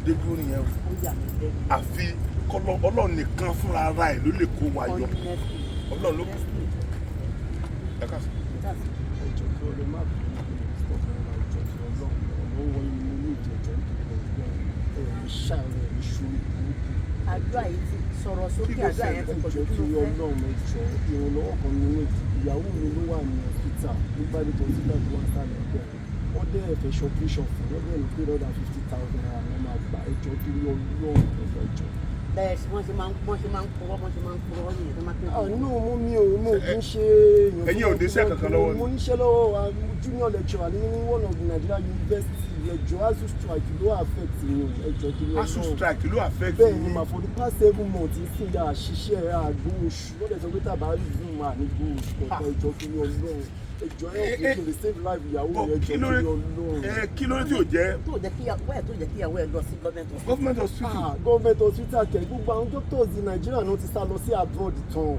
dé dúró nìyẹn o. Ó yà mí lẹ́nu. Àfi Ọlọ́run nìkan fúnra ara ẹ̀ ló lè kó wa yọ. Honestly. Ọlọ́run ló Honestly. Ẹ ká sọ. Ẹjọ́ kí ọlọ́ má bínú pé mo stop ẹ máa jọ kí Ọlọ́run ọ̀rọ̀ wọ́n ní mo ní ìjẹ́jọ́ nítorí Ọlọ́run ẹ̀ ní ṣàárẹ̀ ẹ̀ ní ṣorí burúkú. Àdúrà yìí ti sọ̀rọ̀ sókè. Kí ló Àdúrà yẹn ti pọ̀ jù. Ẹjọ́ Kí kí ló fẹ́? Ọlọ́run, ẹjọ́, ìrànlọ́wọ́ kan ní mo ní. Ìyàwó mi ló wà ní hospital, ní private hospital tó wà sálẹ̀ ẹgbẹ́. Wọ́n dẹ́ ẹ̀fẹ̀ ṣe operation fún wọ́n dẹ́ ní pé 150,000 naira wọ́n máa gbà. Ẹjọ́ torí Ọlọ́run, ẹjọ́. Bẹ́ẹ̀ wọ́n ṣe máa ń purọ́, wọ́n ṣe máa ń purọ́ nìyẹn tó máa pé. Ah, no, mo mi ò mo kì í ṣe èèyàn. Ẹ̀yin ò níṣẹ́ kankan lọ́wọ́ ni? Mo níṣẹ́ lọ́wọ́ wa, junior lecturer ní one of the Nigeria university. Ẹjọ́, ASUU strike ló affect mi, ẹjọ́ torí ASUU Ọlọ́run. strike ló affect Bẹ́ẹ̀ ni yín? Ma, for the past 7 months sí ya àṣìṣe àgbo oṣù. Wọ́n dẹ̀ sọ pé tàbá resume à ní gbó oṣù kọ̀ọ̀kan. Ẹjọ́ torí Ọlọ́run, ẹjọ́, ẹ̀ kí n lè save life ìyàwó Bọ̀ mi, ẹjọ́ kí ló torí dé? Ọlọ́run. Ẹ kí ló dé tí ò jẹ́ Tó jẹ́ kíyàwó ẹ̀ tó jẹ́ kíyàwó ẹ̀ lọ sí government hospital? Government hospital. Ah, government hospital kẹ? Gbogbo àwọn doctors ní Nàìjíríà náà ti sá lọ sí abroad tán.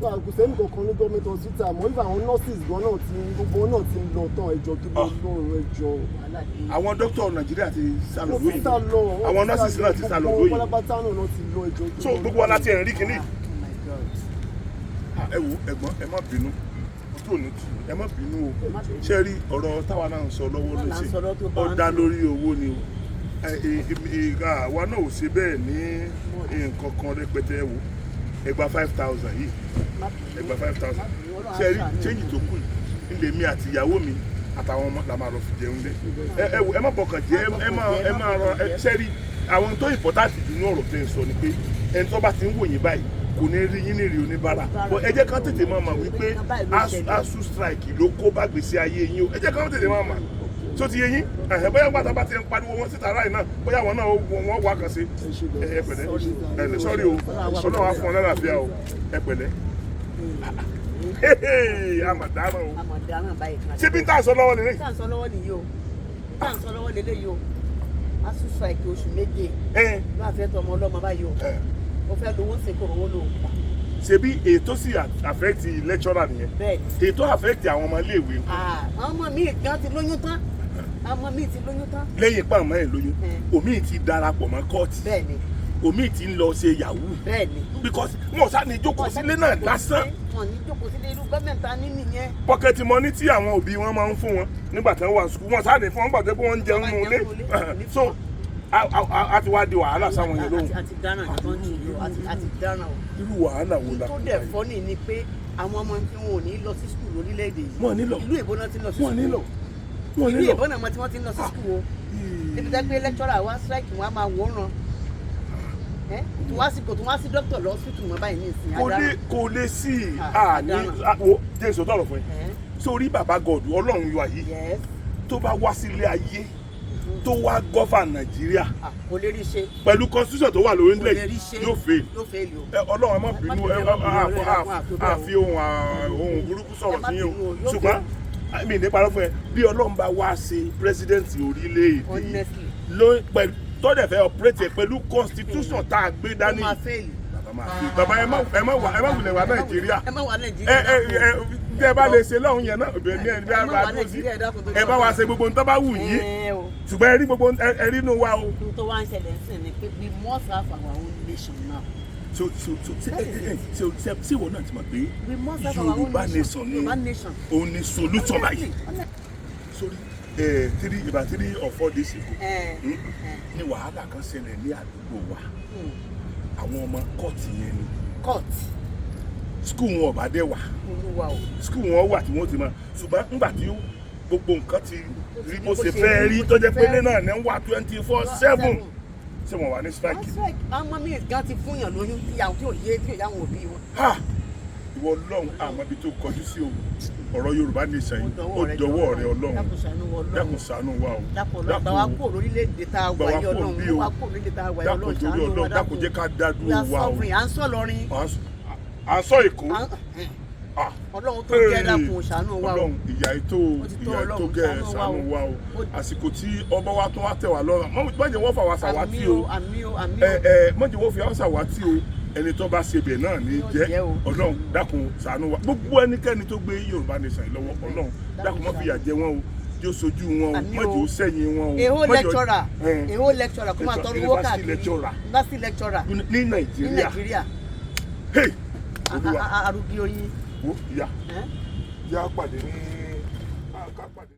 Kò sẹ́ni kankan ní government hospital mọ́. Even àwọn nurses gan náà ti, gbogbo wọn náà ti ń lọ tán. Ẹjọ́ tó Ah. Ọlọ́run, ẹjọ́. Wàhálà dé. Àwọn dókítà Nàìjíríà ti sá lọ Wọ́n ti lóyìnbó. sá lọ. Wọ́n Àwọn ti sá nurses lọ, náà ti sá lọ gbogbo lóyìnbó. pátápátá náà ti lọ, ẹjọ́ tó So gbogbo wa láti ẹ̀ ń rí kínní. Oh my God. Ah, ẹ wo, ẹ̀gbọ́n, ẹ má bínú, ojú ò ní tì í, ẹ má bínú o. Ṣé rí ọ̀rọ̀ táwa náà ń sọ lọ́wọ́ Náà là ń lóṣè sọ lọ́wọ́ tó bá ó ń dá tì. lórí owó ni o. Ẹ, ẹ, ẹ, àwa náà ò ṣe bẹ́ẹ̀ ní nǹkan kan rẹpẹtẹ. Ẹ wò, ẹ gba 5,000 yìí. Má bínú. Ẹ gba 5,000. Má bínú, Ọlọ́run á Ṣé rí ṣàánú. change tó kù yìí ń lè mi àti ìyàwó mi àtàwọn ọmọ la máa lọ fi jẹun lé. Ẹ wò, ẹ má bọkàn jẹ́, ẹ má rọ ẹ. Ṣé rí àwọn tó important jù ní ọ̀rọ̀ tẹ́ ń sọ ni pé ẹni tó bá ti ń wò yín báyìí kò ní rí yín ní rí oníbàárà bọ́. Ẹ jẹ́ ká tètè máa mọ̀ wípé ASUU strike ló kó bá gbèsè ayé yín o. Ẹ jẹ́ ká tètè máa mọ̀ tó ti yé yín. Ẹ̀hẹ́, bóyá gbàtà bá ti ń pariwo wọn síta ráì náà, bóyá àwọn náà wọ́n wá kan sí. Ẹ pẹ̀lẹ́, ẹ lè sọ́rí o. Ọlọ́run á fún ọ lálàáfíà o. Ẹ pẹ̀lẹ́. Àmàdáràn o. Àmọ̀dáràn báyìí kan. Ṣé bí n tà sọ lọ́wọ́ lélẹ̀? Tá à ń sọ lọ́wọ́ nìyí o, tá à ń sọ lọ́wọ́ lélẹ́yìí o. ASUU strike oṣù 7 ẹ ló àfẹ́ tọmọ ọlọ́mọ báyìí o. Ẹ. Ó fẹ́ lówó ṣe kò rówó lò. Ṣebí ètò sì affect lecturer nìyẹn? Bẹ́ẹ̀ ni. Ètò affect àwọn ọmọ iléèwé? Ah, àwọn ọmọ mi gan ti lóyún tán, àwọn ọmọ mi ti lóyún tán. Lẹ́yìn ipá àmọ́ ẹ̀ lóyún, Ẹ. òmíì ti darapọ̀ mọ́ cult, Bẹ́ẹ̀ ni. òmíì ti ń lọ ṣe yahoo Bẹ́ẹ̀ ni. because wọn ò sá ní jókòó sílé náà lásán. Wọn ní jókòó sílé, irú gọ́ọ̀mẹ̀ntì á ní nìyẹn. Pocket money tí àwọn òbí wọn máa ń fún wọn nígbà tí wọ́n wà school, wọn sá ní fún wọn gbàgbé pé wọ́n ń jẹun Wọ́n nù máa ilé. jẹun nù ilé. So a ti wá di wàhálà sáwọn yẹn lóhùn. Àti dáràn nǹkan ní ìlú, àti dáràn o. Irú wàhálà wo la Tó dẹ̀ funny ni pé àwọn ọmọ tí wọn ò ní lọ sí school lórílẹ̀‐èdè yìí. Wọn ò ní lọ. Ìlú èbó náà ti ń lọ sí Wọn ò ní lọ. school. Wọn ò ní Ìlú lọ. èbó náà tí wọ́n ti ń lọ sí school o, níbi tá pé lecturer wa strike, wọn á máa wòran ẹ tó wá sí, kò tó wá sí doctor lọ hospital mọ́ báyìí ní ìsìn. Kò lè Adaràn. kò lè sí i. Ah, Àní àdáràn. wo Jésù tọrọ fún yín Ẹ, sórí bàbá God Ọlọ́run yọ àyè tó bá wá sílé ayé tó wá govern Nàìjíríà Ah, kò lè rí ṣe. pẹ̀lú constitution tó wà lórí Kò lè ilẹ̀ rí ṣe. yóò fail. Yóò fail o. Ẹ Ọlọ́run, ẹ má bínú, ẹ ẹ má bínú, ẹ má bínú, àfi ohun burúkú sọ̀rọ̀ Ẹ má sí yín o. bínú o, yóò Ṣùgbọ́n mi ní parọ́ fún ẹ, bí Ọlọ́run bá wá ṣe president orílẹ̀-èdè yìí Honestly. ló pẹ̀lú tó dẹ̀ fẹ́ operate ẹ̀ pẹ̀lú constitution tá a gbé Ó dání, máa fail. bàbá máa fi bàbá, ẹ má wulẹ̀ wá Nàìjíríà. Ẹ má wà ẹ Nàìjíríà. ẹ ẹ tẹ ẹ bá lè ṣe lọ́hùn yẹn náà, ìbẹ̀ ní ẹ Ẹ má bá wà dúró sí. Nàìjíríà, ẹ dákun tó Ẹ bá wa ṣe gbogbo nǹkan bá wù yín, Ẹ o. ṣùgbọ́n ẹ rí gbogbo ẹ rí inú wa o. Ohun tó wá ń ṣẹlẹ̀ ń sìn ni pé we must have our own nation now. So ṣe ẹ ẹ ṣe ṣe ṣe ìwọ náà ti mọ̀ pé We must have our own Yorùbá nation ni Yorùbá nation. òun ni solution báyìí? Sórí ẹ three about 3 or 4 days ago Ẹ ní wàhálà kan ṣẹlẹ̀ ní àdúgbò wa. Àwọn ọmọ cult yẹn ni. Cult. School wọn ọba dé wà. Olúwa o. School wọn wà tí wọ́n ti máa, ṣùgbọ́n ńgbà tí gbogbo nǹkan ti rí bó Bó ṣe ṣe fẹ́ rí, rí bó tó ṣe jẹ́ pé fẹ́ ilé rí. náà ní wà 24/7, ṣé wọ́n wà ní strike? Strike. Àwọn ọmọ mi gan ti fún yàn lóyún tíyàwó tí ò yé tí ò yá àwọn òbí wọn. Ha, ìwọ Ọlọ́run, àmọ́ ibi tó kọjú sí o. Ọ̀rọ̀ Yorùbá nation yìí, ó dọwọ́ rẹ, Ọlọ́run. Dákun ṣàánú wa, Ọlọ́run. Dákun ṣàánú wa o. Dákun Ọlọ́run, gbà wá kúrò lórílẹ̀‐èdè tá a Gbà wà wá yìí, kúrò Ọlọ́run. bí o. Gbà wá kúrò lórílẹ̀‐èdè tá a wà yìí, Dákun Ọlọ́run, torí ṣàánú wa. Ọlọ́run, dákun jẹ́ ká dá We dúró are wa o. sovereign, à ń sọ lọrin. À ń sọ Èkó. Ah. Ọlọ́run tó jẹ́, dákun ṣàánú wa o. Ọlọ́run, ìyà ètò Ó ti tó, ìyà ètò Ọlọ́run, gẹ̀ ṣàánú wa ṣàánú o. wa o. Àsìkò tí ọba wa tún wá tẹ̀ wá lọ́rùn, má jẹ́ wọ́n fà wá ṣàwátì Àmín o. o, àmín o, àmín o. Ẹ ẹ, má jẹ́ wọ́n fi wá ṣàwátì o. Ẹni tó bá ṣe bẹ̀ náà ní Yóò jẹ́. jẹ́ o. Ọlọ́run, dákun ṣàánú wa. Gbogbo ẹnikẹ́ni tó gbé Yorùbá nation yìí lọ́wọ́, Ọlọ́run, dákun má fìyà jẹ wọ́n o. jẹ́ ó sojú wọn o. Àmín Má o. jẹ́ ó sẹ́yìn wọn o. Èho Má jẹ́ ó- lecturer, èho lecturer kó máa tọrọ owó University káàkiri. lecturer. University lecturer ní ní Nàìjíríà. Nàìjíríà. Hey, Olúwa. Arúgbó oyin. Wo ìyá, Eh? yá pàdé ní ká pàdé.